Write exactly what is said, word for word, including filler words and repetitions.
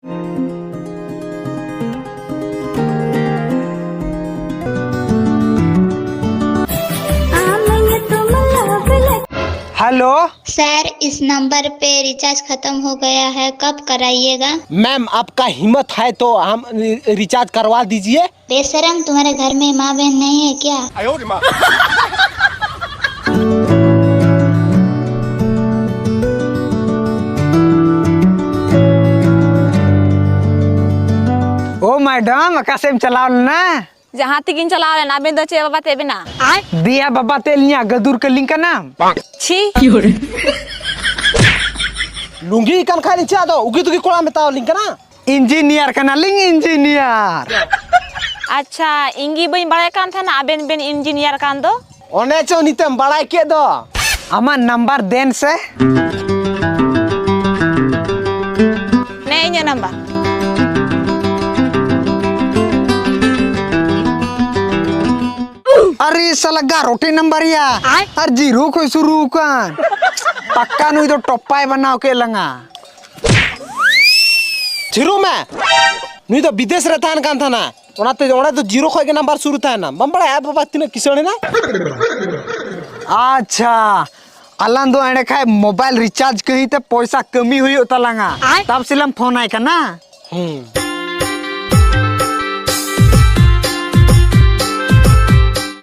Hello. Sir, इस number पे recharge खत्म हो गया है, कब कराइएगा? मैम, आपका हिम्मत है तो हम रिचार्ज करवा दीजिए। बेशरम, तुम्हारे घर में माँ बहन नहीं है क्या? ᱳ ᱢᱮᱰᱟᱢ, ᱚᱠᱟ ᱥᱮᱫ ᱮᱢ ᱪᱟᱞᱟᱣ ᱞᱮᱱᱟ? ᱡᱟᱦᱟᱸ ᱛᱮᱜᱤᱧ ᱪᱟᱞᱟᱣ ᱞᱮᱱᱟ, ᱟᱵᱮᱱ ᱫᱚ ᱪᱮᱫ ᱵᱟᱵᱟ ᱛᱮ ᱵᱮᱱᱟ? ᱫᱮᱭᱟ ᱵᱟᱵᱟ ᱛᱮ ᱞᱤᱧᱟ ᱜᱟᱹᱫᱩᱨ ᱠᱟᱹᱞᱤᱝ ᱠᱟᱱᱟᱢ᱾ ᱪᱷᱤ᱾ ᱞᱩᱝᱜᱤ ᱠᱟᱱ ᱠᱷᱟᱡ ᱪᱮᱫ ᱟᱫᱚ ᱩᱜᱤ ᱛᱩᱜᱤ ᱠᱚᱲᱟ ᱢᱮᱛᱟᱣ ᱞᱤᱧ ᱠᱟᱱᱟ? ᱤᱧᱡᱤᱱᱤᱭᱟᱨ ᱠᱟᱱᱟᱞᱤᱧ, ᱤᱧᱡᱤᱱᱤᱭᱟᱨ᱾ ᱟᱪᱪᱷᱟ, ᱤᱧ ᱜᱮ ᱵᱟᱹᱧ ᱵᱟᱲᱟᱭ ᱠᱟᱱ ᱛᱟᱦᱮᱱᱟ ᱟᱵᱮᱱ ᱵᱮᱱ ᱤᱧᱡᱤᱱᱤᱭᱟᱨ ᱠᱟᱱ ᱫᱚ᱾ ᱚᱱᱮ ᱪᱚ ᱱᱤᱛᱮᱢ ᱵᱟᱲᱟᱭ ᱠᱮᱫ ᱫᱚ᱾ ᱟᱢᱟᱜ ᱱᱟᱢᱵᱟᱨ ᱫᱮᱱ ᱥᱮ᱾ ᱱᱮ ᱤᱧᱟᱹᱜ ᱱᱟᱢᱵᱟᱨ᱾ ᱟᱨᱮ ᱥᱟᱞᱟ ᱜᱟᱨᱚ ᱴᱤ ᱱᱟᱢᱵᱟᱨ ᱭᱟ᱾ ᱟᱭ᱾ ᱟᱨ ᱡᱤᱨᱳ ᱠᱷᱚᱡ ᱥᱩᱨᱩ ᱠᱟᱱ᱾ ᱯᱟᱠᱠᱟ ᱱᱩᱭ ᱫᱚ ᱴᱚᱯᱟᱭ ᱵᱮᱱᱟᱣ ᱠᱮᱫ ᱞᱟᱝᱟ᱾ ᱛᱷᱤᱨᱚᱜ ᱢᱮ᱾ ᱱᱩᱭ ᱫᱚ ᱵᱤᱫᱮᱥ ᱨᱮ ᱛᱟᱦᱮᱱ ᱠᱟᱱ ᱛᱟᱦᱮᱱᱟ, ᱚᱱᱟᱛᱮ ᱚᱸᱰᱮ ᱫᱚ ᱡᱤᱨᱳ ᱠᱷᱚᱡ ᱜᱮ ᱱᱟᱢᱵᱟᱨ ᱥᱩᱨᱩ ᱛᱟᱦᱮᱱᱟ᱾ ᱵᱟᱢ ᱵᱟᱲᱟᱭᱟ ᱟᱡ ᱵᱟᱵᱟ ᱛᱤᱱᱟᱹᱜ ᱠᱤᱥᱟᱹᱬ ᱮᱱᱟ? ᱟᱪᱪᱷᱟ, ᱟᱞᱟᱝ ᱫᱚ ᱮᱸᱰᱮ ᱠᱷᱟᱡ ᱢᱳᱵᱟᱭᱤᱞ ᱨᱤᱪᱟᱨᱡᱽ ᱠᱟᱹᱦᱤ ᱛᱮ ᱯᱚᱭᱥᱟ ᱠᱟᱹᱢᱤ ᱦᱩᱭᱩᱜ ᱛᱟᱞᱟᱝᱟ᱾ ᱟᱭ᱾ ᱛᱟᱵ ᱥᱮᱞᱟᱝ ᱯᱷᱳᱱ ᱟᱭ ᱠᱟᱱᱟ᱾ ᱦᱩᱸ᱾